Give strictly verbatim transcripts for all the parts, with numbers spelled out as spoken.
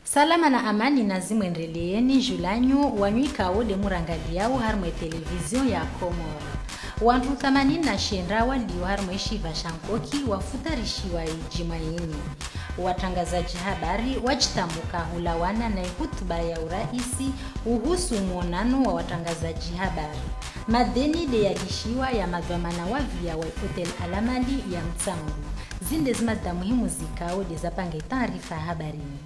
Salama na amani nazimwendeleeni, dju lanyu wanyu ikao de murangaliyao harimwa ye televizio ya Komori. Wantru thamanini na shenda walio harimwa ye shiva sha Nkoki wafutarishiwa ye djumwa yini. Watrangazadji habari wadjitamuka hulawana na ye hutuba ya uraisi uhusu mwonano wa watrangazadji habari. Madeni de yalishiwa ya madhwamana wavia wa Hotel Alamali ya Mtsangu. Zinde zimada muhimu zikao de zapanga ye taarifa habarini.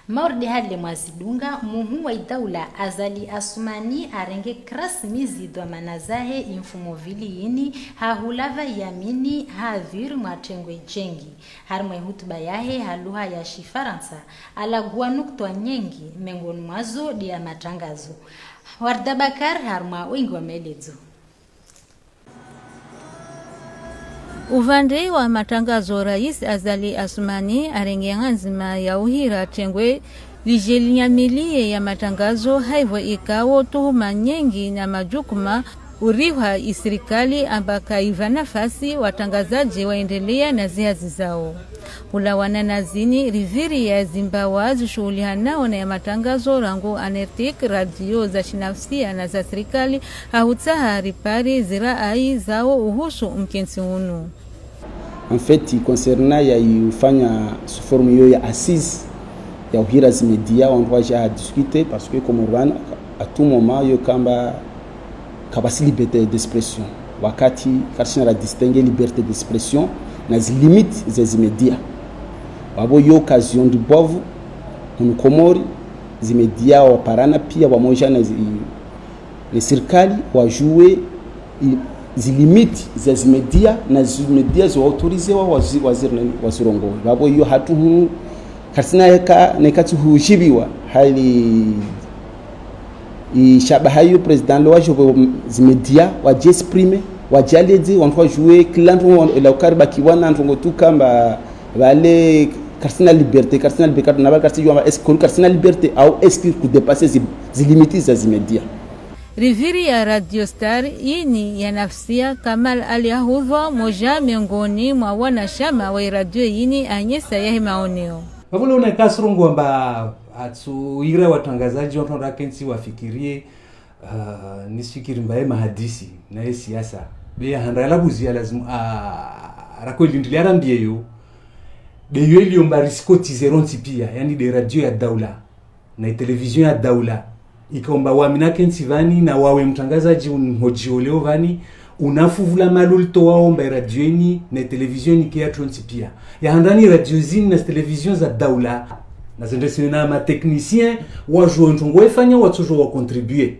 Mauri de hale mwazidunga, muhuu wa idaula Azali Assoumani arenge kirasmi zidhwamana zahe imfumo vili yini, ha hulava yamini, ha dhwiri mwa tengwe djengi. Harimwa ye hutuba yahe ha lugha ya shifarantsa, alagua nukutwa nyengi, mengoni mwazo de ya matrangazo. Warda Bakar harimwa wingi wa maelezo. Uvande wa matrangazo, Rais Azali Assoumani arenge nganzima ya uhira tengwe lidje linyamiliye ya matrangazo, haivo ikao tuhuma nyengi na madjukuma urihwa isirikali amba kaiva nafasi watrangazadji waendelea na zihazi zao. Hulawana na zini, riviri ya zimbawa zishuhulihanao na ya matrangazo rangu Anertic, radio za shinafsia na za sirikali, ha hutsaha ripari ziraai zao uhusu umkentsi unu. En fait, concernant ya ufanya sous forme yo ya assise, ya uhira zimedia, wantru waja ha discuter, parce que Komori vanu, à tout moment, yo kamba kapvatsi liberté d'expression. Wakati karishina ra distinguer liberté d'expression na zi limites za zimedia. Wavo yo occasion de bovu, hunu Komori, zimedia waparana pia wamoja na zi, na sirikali, wajue i, zi limites za zimedia, na zimedia zo autorisewa wazi, wazi, wazirongoe. Vavo yo hatru hunu, karishina yeka, neka tsuhujiviwa, hali i shabaha yo président lo wajo vo zimedia, waje exprimer, waje aledze, wantru wajue, kila ntrongo, ela ukaribakiwa na ntrongo tu kamba, vale, karishina liberté, karishina liberté, na vale karishijua amba, est-ce que karishina liberté, au est-ce que kudépasser zi, zi limites za zimedia. Riviri ya Radio Star yini ya nafsia, Kamal Ali ahudhwa moja mengoni mwa wanashama wa iradio yini anyesa yahe maoneo. Vavo lo uneka asurongoa amba atsuhira watrangazadji wantru rakentsi wafikirie, ah, nisifikiri mba ye mahadisi na ye siasa. Be ya handra yalabuzi ya lazimu, ah, rako ilindili arambiye yo. Be yo iliyo mba risiko tizero ntsi pia, yani de radio ya daula na itelevizion ya daula. Ikaomba wami nakentsi vani na wawe mtrangazadji unhojioleo vani, unafuvula malulito waomba iradio ini na itelevizion ini ke ya tronsi pia. Ya handani radio zini na zitelevizion za daula, na zendresiwe na mateknisien, wajue ntrongo waifanya, watsojo wakontribue.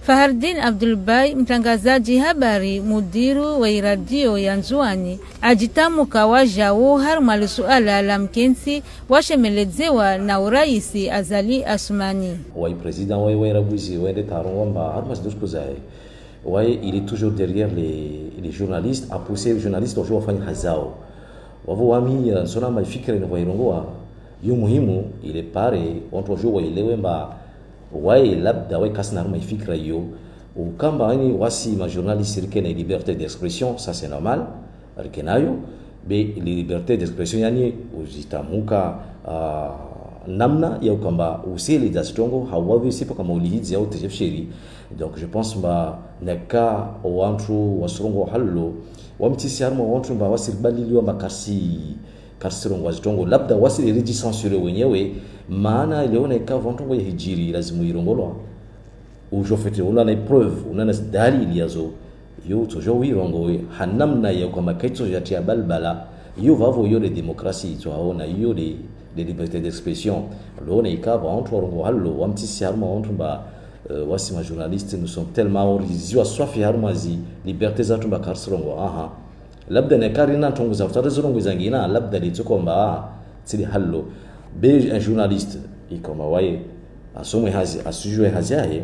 Fahardine Abdoulbaye, mtrangazadji habari, mudiru wa iradio ya Ndzuani, ajitamuka wajau harimwa lisuala la mkentsi washemeledzewa na uraisi Azali Assoumani. Waye président waye, waye rabuzi, waye nde tarongo amba harimwa zidusku zaye. Waye, il est toujours derrière les, les journalistes, à pousser les journalistes wajo wafanye hazi zao. Vavo wami, eh, nsona amba ifikira inu vairongoa, yo muhimu, il est pare, wantru wajo waelewe mba, waye labda, waye kasina harumwa ifikira iyo. Ukamba yani wasi ma journalistes rike na liberté d'expression, ça c'est normal, rike nayo. Be liberté d'expression yani uzitamuka, ah, namna ya ukamba usele za zitrongo, hauwavi sipo kama ulihidzi au tejefsheri. Donc je pense mba neka wantru wasurongoa halo, wamtsisi harumwa wantru mba wasiribaliliwa mba karisi karisirongoa zitrongo, labda wasi le régi censuré wenyewe, maana leo na ikao ntrongo ya hijiri lazimu irongolwa. Ujo fete una na preuve, una na dalili yazo, yo utsojo uirongoe ha namna ya ukamba kaitsojo yatia balbala, yo vavo yo le démocratie itso haona, yo le, le liberté d'expression. Leo na ikao wantru warongoa halo, wamtsisi harumwa wantru mba, euh, wasi ma journalistes, nous sommes tellement oriziwa swafi harumwa zi liberté zatru mba karisirongoa, aha. Labda neka rina ntrongo za futare zirongoa zangina, labda litsokomba, tsili halo. Be un journaliste, ikao amba waye, asomwe hazi, asujue hazi yahe,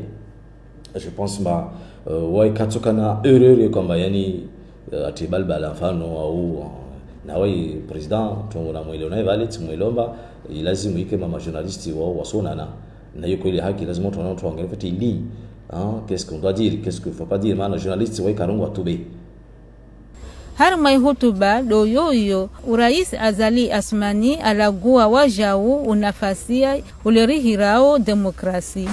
je pense mba, Eh, wayi katsokana erreur kwamba yani, eh, ati balbala mfano au, eh, na wayi président, tongo na mwelewo na ivale, tsi mwelewo mba, ilazimu ike ma, ma journaliste wa, wasonana. Na iyo kweli haki, lazima tuonane, tuangalie, en fait, ili, hein, qu'est-ce qu'on doit dire, qu'est-ce qu'il faut pas dire, maana journaliste wayi karongwa tube. Harimwa ihutuba ndo yoyo, urais Azali Assoumani alaguwa wajau unafasia ulerihirao demokrasi.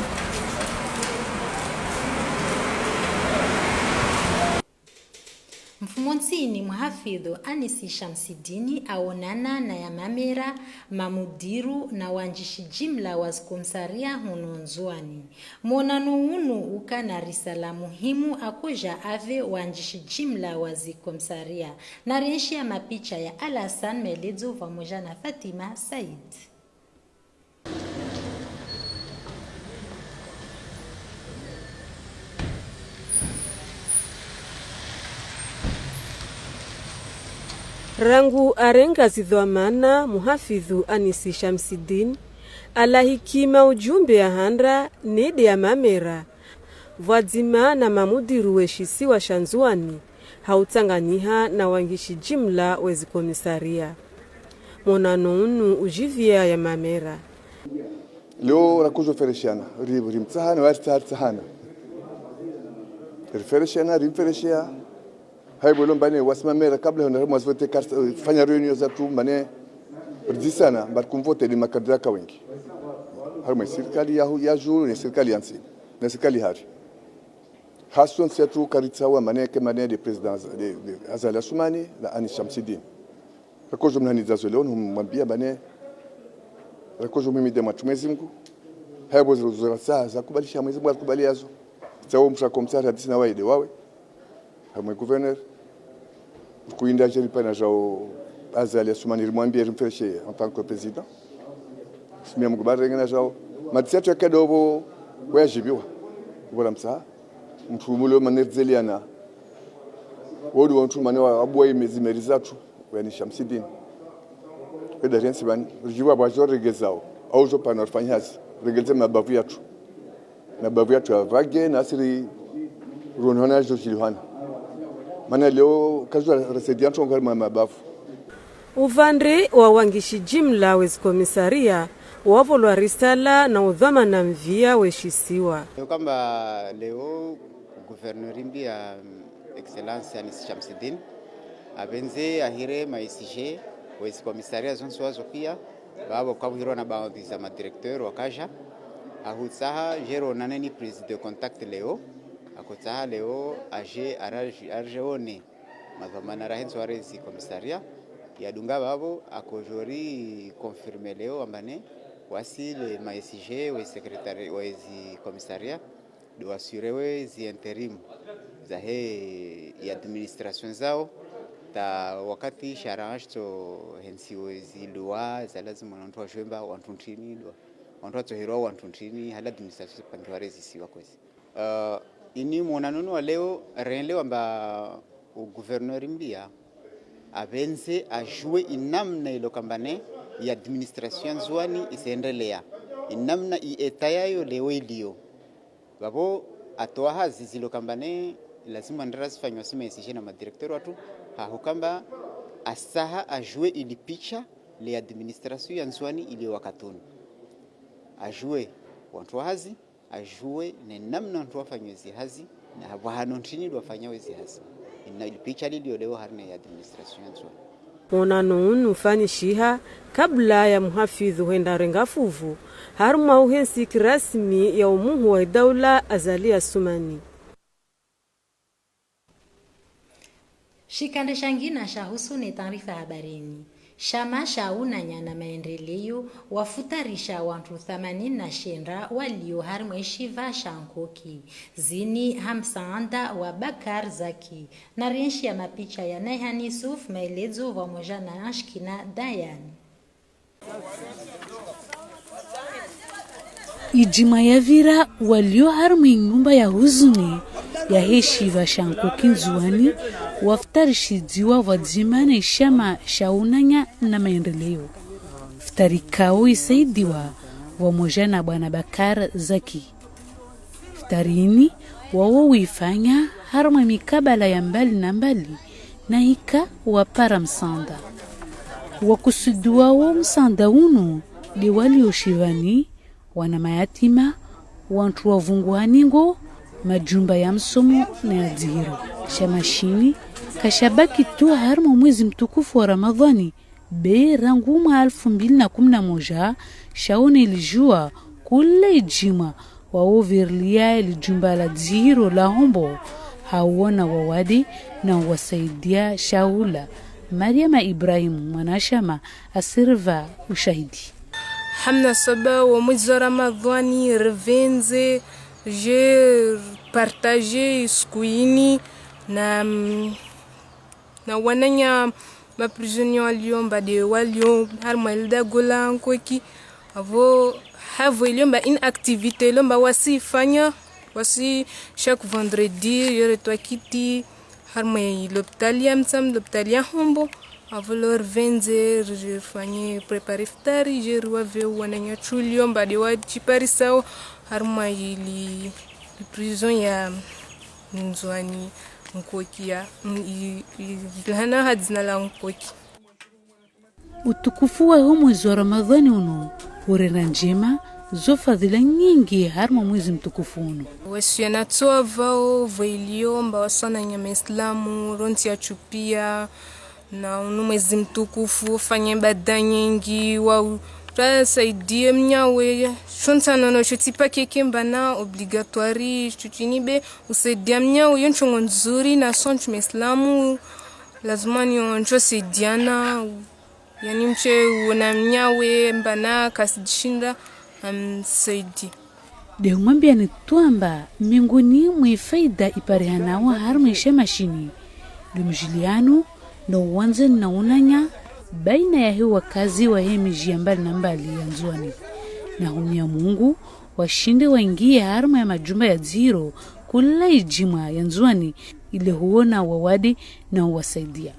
Mfumontsini, muhafidhu Anisi Shamsidini aonana na yamamera, mamudiru na wandzishi jimla wa zikomsaria hunu Ndzuani. Mwonano unu uka na risala muhimu akoja ave wandzishi jimla wa zikomsaria. Narienshi ya mapicha ya Alassane Meledzo pvamoja na Fatima Said. Rangu arenga zidhwamana, muhafidhu Anisi Shamsidini alahiki maujumbe ya handra nede ya mamera, pvwadzima na mamudiru we shisiwa sha Ndzuani, hautsanganyiha na wandzishi jimla we zikomisaria. Mwonano unu ujivia ya mamera. Leo rakojo fereshiana, ri, rimtsahana, wa ritsahana. Rifereshiana, rimfereshia. Hayi bwelo mbane, wasi mamera, kabla honda mwazi vote carte, eh, fanya réunion zatru, mbane, ridzisana, mba rikumvote ni makandida ka wengi. Harimwa sirikali ya hu-, ya juu, ne sirikali ya ntsini, ne sirikali hari. Haswa ntsi yatru karitsawa mbane ke mbane de président, de, de Azali Assoumani na Anisi Shamsidini. Rakojo mnani dzazo leo, no mwambia mbane, rakojo mimi de mwatru Mwezi Mungu. Haya bo zero zora sa, za kubalisha Mwezi Mungu, akubali yazo. Tsawo msha komisari hadisi na wayi de wawe. Hamwe gouverneur. Kuinda jeri pana jao Azali Assoumani rimwambie rimfereshe en tant que président. Simia Mungu barenge na jao. Matsi yatru ya kedo bo, wayajibiwa. Ubora msa. Mtru mulo manerzeliana. Wodi wa mtru mane wa abuwa imezi meri zatru. Wani Shamsidini. Weda riensi bani. Rijibiwa bwa jo regezao. Au jo pana rifanya hazi. Regeze mabavu yatru. Mabavu yatru ya vage, na asiri runhona jo jilihana. Mana leo, kazu rasaidia ntrongo harimwa mabavu. Uvandre wa wandzishi jimla we zikomisaria, wavolwa risala na udhwamana mvia we shisiwa. Leo kamba leo, gouverneur rimbi ya, mm, Excellence Anisi Shamsidini, apvendze ahire ma S G, we zikomisaria zontsi wazo pia, babo kabuhirwa na baadhi za madirecteur wakaja, ahutsaha jero naneni prise de contact leo, akotsaha leo, aje araji-, aje one, madhwamana rahe ntsi ware zikomisaria, yadunga babo, akojo ri confirmer leo, ambane, wasi le ma S G, we secrétaire, we zikomisaria, de wassurewe zi intérim zahe i administration zao, ta wakati shara shitso hensiwe zi loi za lazima wantru wajue mba wantru ntrini, loi wantru watsoherwa wantru ntrini, hali administration zipangiwa rezisiwa kwezi. Eh, ini mwonano unu wa leo, renle wamba u gouverneur mbia, apvendze ajue inamna ilo kambane i administration ya Ndzuani isendelea. Inamna i état yayo leo ilio. Babo atowa hazi zilo kambane lazima ndera zifanywa sima isije na madirecteur watru, ha hukamba asaha ajue ili picha le administration ya Ndzuani ilio wakati unu. Ajue wantru wa hazi, ajue ne namna wantru wafanyao ezi hazi, na hapvo hanu ntrini ndo wafanyao ezi hazi. Ina ili picha lilio leo harina i administration ya Ndzuani. Mwonano unu ufanyishiha kabla ya muhafidhu hwenda renga fuvu harumwa uhentsi kirasmi ya umuhu wa idaula Azali Assoumani. Shikande shangina shahusu ne taarifa habarini. Shama sha Unanya na Maendeleo wafutarisha wantru thamanini na shenda walio harimwa ishiva sha Nkoki. Zini ha msaanda wa Bakar Zaki. Na rienshi ya mapicha ya Naihan Yusuf, maelezo pvamoja na Ashkina Dayan. Idjima yavira walio harimwa inyumba ya huzuni yahe shiva sha Nkoki Ndzuani wafutarishidziwa pvwadzima ne shama sha Unanya na Maendeleo. Futari kao isaidiwa pvamoja na bwana Bakar Zaki. Futari ini Wawo wifanya harumwa mikabala ya mbali na mbali, na ika wapara msaanda. Wakusudiwao msaanda unu de walio shivani, wana mayatima, wantru wavunguha ningo, majumba ya msomo na ya dzihiro. Shama shini kashabaki tu harumwa mwezi mtukufu wa Ramadhwani, be rangu mwaha alfu mbili na kumi na moja, shaone lijua kula idjimwa, wawo virilia lijumba la dzihiro la Hombo, hawona wawade na wasaidia shahula. Mariama Ibrahim, mwanashama, asirva ushahidi. Ha mnasaba wa mwezi wa Ramadhwani, rivendze je partage isiku ini na, na wananya maprisonniers walio mba de walio harumwa lidago la Nkoki. Avo, havo ilio mba une activité ilio mba wasifanya, wasi chaque vendredi, je retwa kiti harumwa lopitali ya Mtsamu, lopitali ya Hombo. Avo leo rivendze, rifanye préparer iftari, je riwave wananya tsu ilio mba de wajiparisao harumwa ili, ili prison ya Ndzuani Nkoki ya, mm, i, i, ilihana ha dzina la Nkoki. Utukufu wa ho mwezi wa Ramadhwani unu, urenda ndjema zo fadhila nyingi harumwa mwezi mtukufu unu. Wasiya natso avao, vo ilio mba wasi wananya maislamu, rontsi ya tsu pia, na unu mwezi mtukufu, fanye ibada nyingi, wa u-, twasaidie mnyawe, shonsa nono shoti pake kemba na obligatoire, shotini be, usaidia mnyawe, yo ntrongo nzuri, na sontsi maislamu, lazima ni onjo saidiana, yani mshe uona mnyawe, mba na kasidishinda, amsaidi. De umwambia ni twamba, miongoni mwa ifaida iparihanao harumwa ishama shini, de mjiliano, na uwandzani na unanya, baina ya he wakazi wa he miji ya mbali na mbali ya Ndzuani. Na humia Mungu, washinde waingie harumwa ya majumba ya dzihiro, kula idjimwa ya Ndzuani, ile huona wawade na uwasaidia.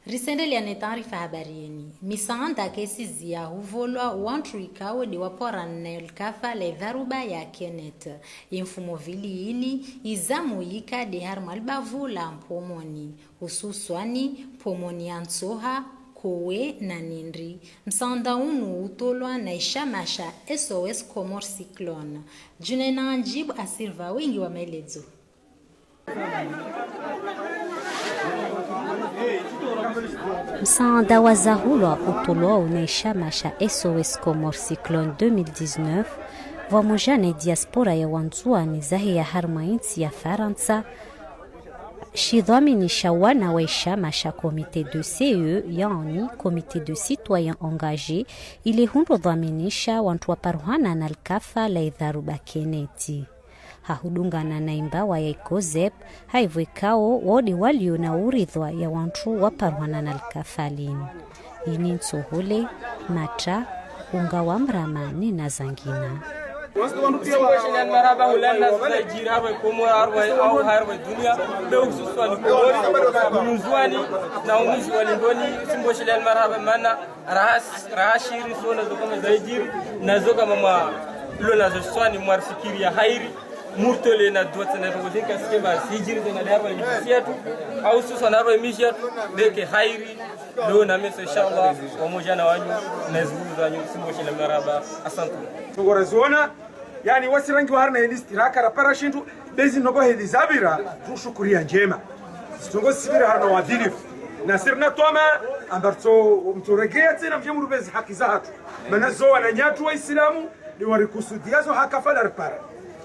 Risendelea ne taarifa habari yeni. Misaanda kesizi ya huvolwa wantru ikao de wapora ne likafa le dharuba ya Kenneth. Imfumo vili ini izamu yika de harumwa libavu la Mpomoni, hususwani Mpomoni ya Ntsoha, Kowe na Nindri. Msaanda unu utolwa na ishama sha S O S Comores Cyclone. Junaina Anjibu asirva wingi wa maelezo. Msaanda wa zahulwa utolwao na ishama sha S O S Comores Cyclone deux mille dix-neuf, vwamoja ne diaspora ya Wandzuani zahe ya harumwa intsi ya Farantsa, shidhwaminisha wana wa ishama sha Comité de C E, yaani Comité de Citoyens Engagés, ile hundro dhwaminisha wantru waparuhana na likafa la idharuba Kenneth. Ha hudungana na imbawa ya ikozep, ha ivwekao wode walio na uridhwa ya wantru waparuhana na likafa lini. Ini ntsohole, matra, unga wa mrama ni na zangina. Simbosheleani marahaba hulana zidjiri harumwa Komori, harumwa, au harumwa dunia, be hususwani Komori, Ndzuani, na umuji wa Lindoni, simbosheleani marahaba mana, rahas-, rahashiri sona zo kama zaidjiri, na zo kama mwa, lo na zo swani mwarifikiri ya hairi, murtole na dua tsena rongo zinka sikemba zidjiri tsena de harumwa miji yatru, au hususwani harumwa miji yatru, beke hairi, lo na meso, inshallah, wamoja na wanyu, na zihuru zanyu, simbosheleani marahaba, asante. Ngora zona, yani wasi rangi wa harumwa heli stira kara para shintru, bezi nobo heli zabira, tu shukuri ya ndjema. Sitongo sibira harumwa wadhilifu. Na sirina twama, amba ritso, mtsoregea tsena mdje murubezi haki zahatru. Mana zo wananyatru wa Islamu, ni warikusudia zo haka fala ripara.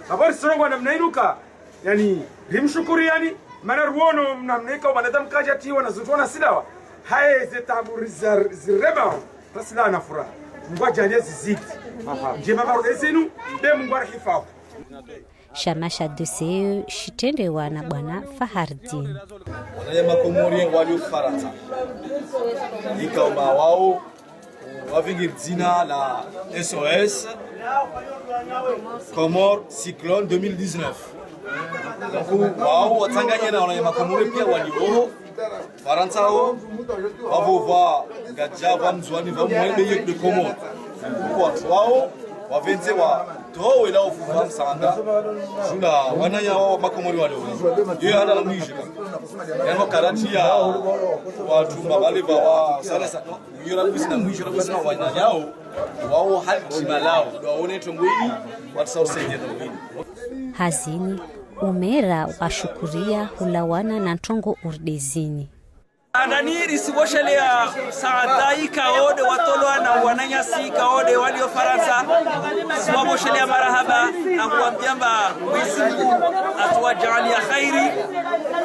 Abo risirongo namna inu ka, yani, rimshukuri yani, mana ruono namna ika wanadamu kaja tiwa na zutwa na silawa. Haye ze tabu riza-, zirema, tasila na furaha. Mungu ajalie zizidi. Aha. Ndjema maru ezinu, be Mungu arihifadhi. Shama sha D C E shitrendewa na bwana Fahardine. Wananya Makomori walio Farantsa. Ikaomba wao wavingiri dzina la S O S Comores Cyclone deux mille dix-neuf. Donc, wao watsanganye na wananya Makomori pia walio oho. Farantsa wo, wavo wa Gadja, wa Mndzuani, wa Mwembe, ye de Komori. Kwa wao, Wapvendze watowe la ufuva msaanda. Jula wananya wa Makomori wale. Yo hana na mwisho. Yano karati ya watu mbabale ba wa sana sana. Yo la kusi na mwisho, la kusi na wananyao. Wao hali tima lao. Ndo waone tongweni, watu sa usaidia tongweni. Hazini, umera washukuria hulawana na ntrongo urdezini. Andani risiboshelea saada ikao nde watolwa na wananyasi ikao nde walio Farantsa. Siwaboshelea marahaba na kuwambia mba Mwenyezi Mungu atuwajaaliya khairi.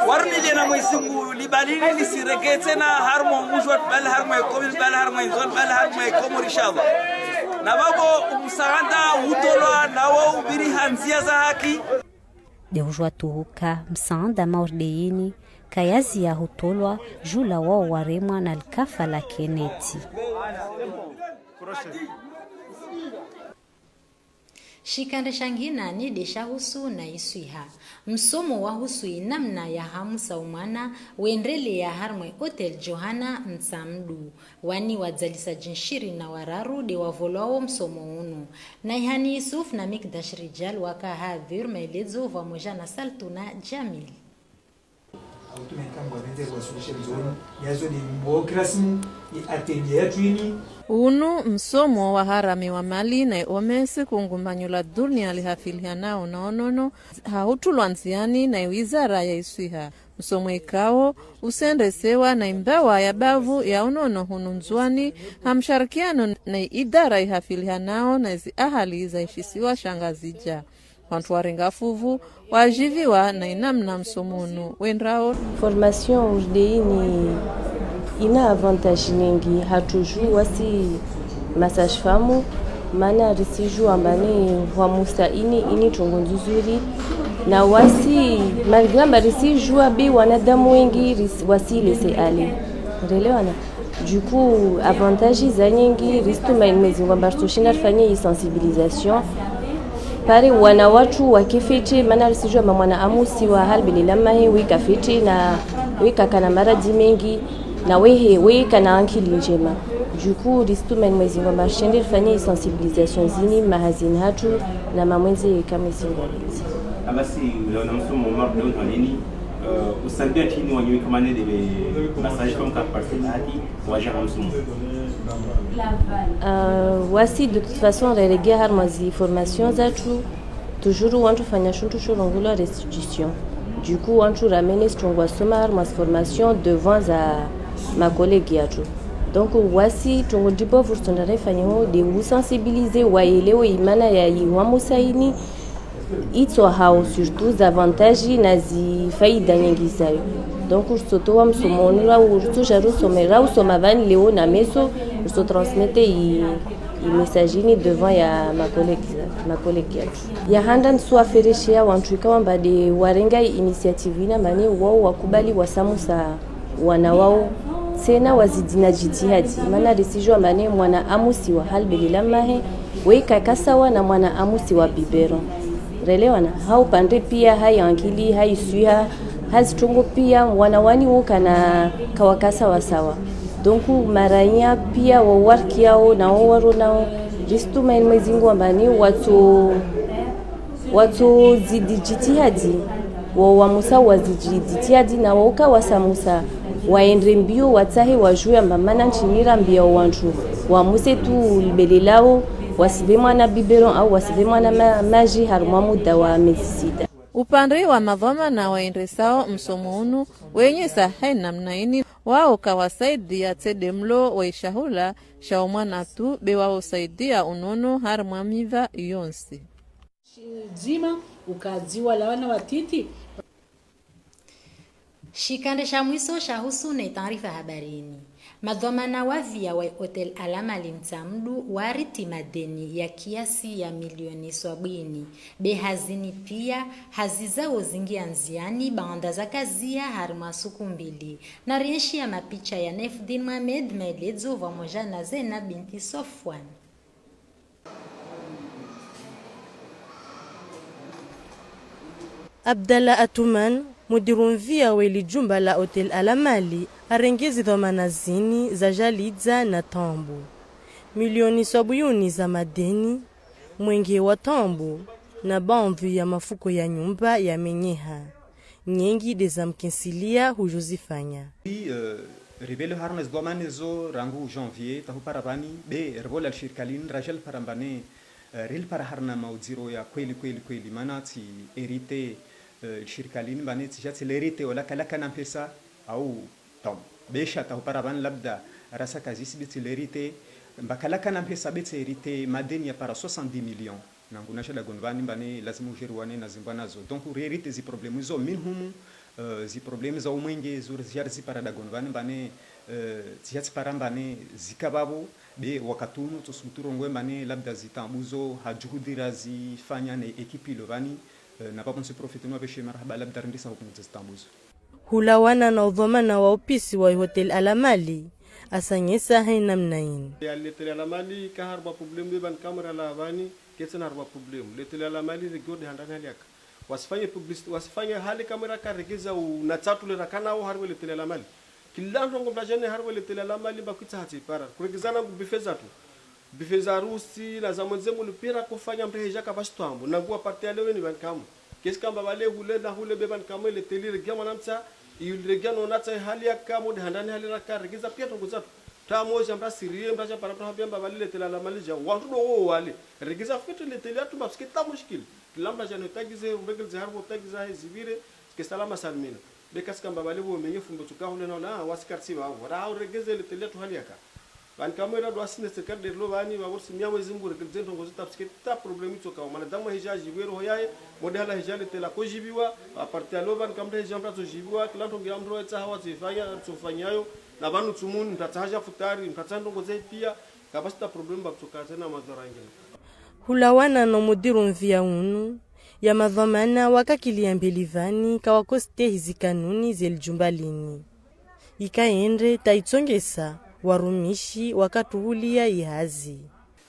Warudi na Mwenyezi Mungu libalini lisiregetse na harumwa mujwa bali harumwa ekomi bali harumwa inzwa bali harumwa Komori inshallah. Na babo umsaada utolwa na wao ubiri ha ndzia za haki. Nde ujua tuhuka msaanda maurdeini kayazi ya hutolwa jula wao waremwa na likafa la keneti. Shikandre shangina ni nde shahusu na iswiha. Msomo wahusu inamna ya hamusa umwana wendelea harumwa Hotel Johana Mtsamdu. Wani wadzalisa djinshiri na wararu nde wavolwao msomo unu. Naihani Yusuf na Mikdash Rijal waka hadhir, maelezo vwamoja na Saltuna Jamil. Unu msomo wa haramiwa mali na iomesi kungumanyo la dunia lihafilihanao na unono, hahutulwa ndziani na iwizara ya iswiha. Msomo ikao usendesewa na imbawa ya bavu ya unono hunu Ndzuani, ha msharikiano na idara ihafilihanao na zi ahali za ishisiwa sha Ngazidja. Wantru warenga fuvu wajiviwa na inamna msomo unu wendrao. Formation urde ini ina avantage nyingi, hatru ju wasi masage-femme, mana risijua amba ne hwamusa ini, ini trongo ndzuzuri. Na wasi, malgré amba risijua be wanadamu wengi, ris-, wasi laisser aller. Relewana. Du coup, avantage za nyingi, risituma ini Mwenyezi Mungu amba ritoshinda rifanye i sensibilisation. Pare wana watru wakefete, mana risijua amba mwana amusiwa hali bele la mahe, weka fete na weka kana maradhi mengi, na wehe, weka na ankili njema. Du coup, risituma ini Mwenyezi Mungu amba rishende rifanye i sensibilisation zini, mahazini hatru, na mamwendze ka Mwenyezi Mungu alezi. Abasi, ulaona msomo wa mardo nini, eh, usambia tini wanyu kama nende be masage-femme ka parcelle hati, waja kwa msomo. Euh, wasi, de toute façon, relegea harumwa zi formation zatru, toujours wantru fanya shintru shorongolwa restitution. Du coup, wantru ramener zitrongo wasoma harumwa zi formation devant za ma collègues yatru. Donc, wasi, trongo dibo vurtonda refanya ho, de u sensibiliser, waelewe imana ya ihwamusa ini, itso hao surtout za avantage na zi faida nyingi zayo. Donc, risotowa msomo unu ra u-, ritoja rusome, ra usoma vani leo na meso, riso transmettre i, i message ini devant ya ma collègues, ma collègues yatru. Ya handa nisuwafereshea wantru ikao amba de warenga i initiative ina amba ne wao wakubali wasamusa wana wao, tsena wazidi na jitihadi. Mana risijua amba ne mwana amusiwa hali bele la mahe, weka kasawa na mwana amusiwa biberon. Relewana, ha upande pia, ha i ankili, ha iswiha, ha zitrongo pia, wana wani wo kana kawaka sawasawa. Donc, maranya pia, wo warkiao, na wo waronao, risituma ini Mwenyezi Mungu amba ne watso watso zidi jitihadi, wao wamusa wazidi jitihadi, na wao ka wasamusa, waendre mbio, watsahe wajue amba mana ntsi nirambia wantru, wamuse tu libele lao, wasive mwana biberon au wasive mwana ma-, maji harumwa muda wa mezi sita. Upande wa madhwamana waendesao msomo unu, wenyesa ha inamna ini, wao kawasaidia tsede mlo wa ishahula sha umwana tu, be wao saidia unono harumwa miva yontsi. Dzima ukadziwa la wana watiti. Shikandre sha mwiso shahusu ne taarifa habarini. Madhwamana wa via wa Hotel Alamali Mtsamdu wariti madeni ya kiasi ya milioni sabwini. Be hazini pia, hazi zao zingia ndziani baanda za kazia harimwa suku mbili. Na rienshi ya mapicha ya Naifdin Mohamed, maelezo vwamoja na Zena binti Sofwan. Abdallah Atoumane, mudiru mvia weli jumba la Hotel Alamali, harenge zi dhwamana zini za jalidza na tambu. Milioni sabwini za madeni, Mwenge wa taabu na baadhwi ya mafuko ya nyumba yamenyeha. Nyengi ndeza mkinsiliya hudjozifanya. Ri, eh, ripvele harumwa zidhwamana zo rangu janvier, tahupara pvani, be ripvola lishirikalini, radja lipara mbane, eh, rilipara harumwa maudziro ya kweli, kweli, kweli, mana tsi hérité, eh, lishirikalini, mbane tsi djatsi lérité, ola kalakana mpesa, au, tam. Be sha tahupara pvani labda, rasa kazisi be tsi lérité, mba kalakana mpesa be tsi hérité, madeni ya para soixante-dix millions. Nangu nasha dagoni pvani mbane lazima udjeriwane na zimbwa nazo. Donc, ri hérité zi problèmes zo minhumu, eh, zi problèmes za umwenge, zo ri zidja rizipara dagoni pvani mbane, eh, tsi djatsipara mbane zika pvapvo, be wakati unu tsosubutu rongowe mbane labda zitaabu zo ha juhudi razifanya ne équipe ilo pvani, eh, na pvapvo ntsi profite no wapveshe marahaba labda rindisa hupvunguza zitaabu zo. Hulawana na udhwamana wa upisi wa ihoteli Alamali, asanyesa hayi namna yini. Ya leteli Alamali, ka harumwa problème be pvani kamwe ralawa pvani, ketsina harumwa problème. Leteli Alamali, regio de handani hali yaka. Wasifanye publicité, wasifanye hali kamwe raka regeza u, na tsatru le rakana o harumwa leteli Alamali. Kila ndrongo mrajane harumwa leteli Alamali, mba kwitsa hatsi para. Kuregezana ngu buffet zatru. Buffet za harusi, na za mwendze mulu pia rakofanya mreheja kapvatsi taabu. Nangu wa parti ya leo ni pvani kamwe. Kesi kamba pvale hule na hule be pvani kamwe leteli regia mwana mtsa, iregia nona tsa hali yaka mo de handani hali raka regeza pia ndrongo zatru. Taabu dja mrasiriye, mradja para mrahambia mba pvale leteli Alamali dja. Wandru ndo wo wale. Regeza fete leteli yatru mba pvsike taabu shikili. Kila mrajane utagize, uregeleze harumwa utagiza he zipvire, pvsike salama salimina. Be kesi kamba pvale pvo menye fumbo tsuka hule na hule, ah, wasi kartsi pvapvo. Ra uregeze leteli yatru hali yaka. Pvani kamwe rado asine sirikali de rilo pvani, pvapvo risi mia mwezi mbu regeleze ndrongo zita pvsike ta problème itsoka. Mwanadamu hija ajipviwe roho yahe, mo de hala hija leteli ako jipviwa, wa parti ya leo pvani kamwe hija mratso jipviwa, kila ndrongo ya mdru etsaha watsifanya, ritsofanyayo, na pvanu tsumuni, mtatsaha ja futari, mtatsaha ndrongo ze pia, kapvatsi ta problème mba kutsoka tsena madhara yangina. Hulawana no mudiru mvia unu, ya madhwamana wakakili ya mbeli pvani kawakostehi zikanuni ze lijumba lini. Ika yendre ta itsongesa, warumishi wakatuhulia ihazi.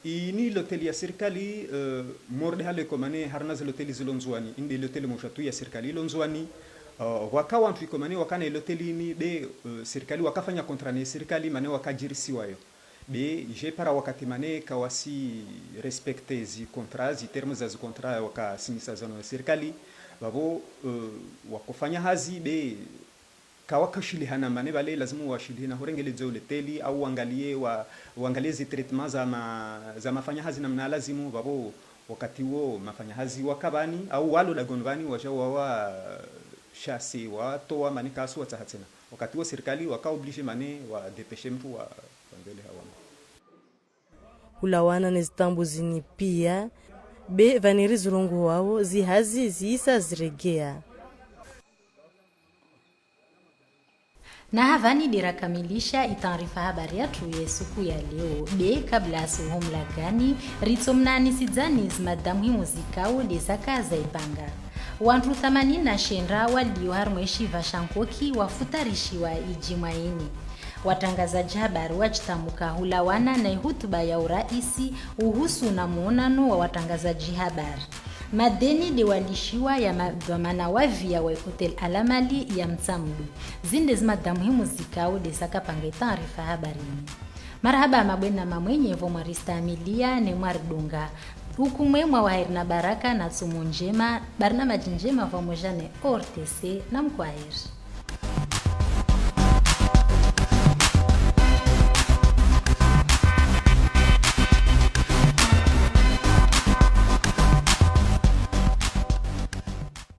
Ini loteli ya sirikali, eh, morde hale komane harumwa ze loteli zilo Ndzuwani, inde loteli mosha tu ya sirikali ilo Ndzuwani, eh, waka wantru ikomane wakana iloteli ini be, eh, sirikali wakafanya kontra ne sirikali mane wakajirisiwayo. Be, je para wakati mane kawasi respecte zi kontra, zi termes za zi kontra wakasinyisa zano na sirikali, pvapvo, eh, wakofanya hazi be, kawakashilihana mane pvale lazimu washilihana hurengeleze uleteli, au wangaliye wa, wangaliye zi traitement za ma, za mafanya hazi namna lazimu, pvapvo wakati wo mafanya hazi waka pvani, au walo dagoni pvani, waja wawa shasi, watowa mane kasu watsaha tsena. Wakati wo sirikali waka obligé mane wa dépêcher mtru wa, wambele hawama. Hulawana ne zitaabu zini pia, be pvani rizirongowawo zihazi ziisa ziregea. Na hapvani de rakamilisha itaarifa habari yatru ye suku ya leo. Be kabla asuhu mlagani, ritsomnani sidzani zimada muhimu zikao de zaka za ipanga. Wantru thamanini na shenda walio harumwa eshiva sha Nkoki wafutarishiwa ijimwa ini. Watrangazadji habari wajitamuka hulawana na ihutuba ya uraisi uhusu na muonano wa watrangazadji habari. Madeni de walishiwa ya madhwamana wavia wa ihotel Alamali ya Mtsamdu. Zinde zimada muhimu zikao de zakapanga itaarifa habarini. Marahaba mabwana mamwenye pvo mwaristamiliya ne mwaridunga. Uku mwema wa heri na baraka na tsumu njema, barnamaji njema pvamoja ne O R T C na mkwaheri.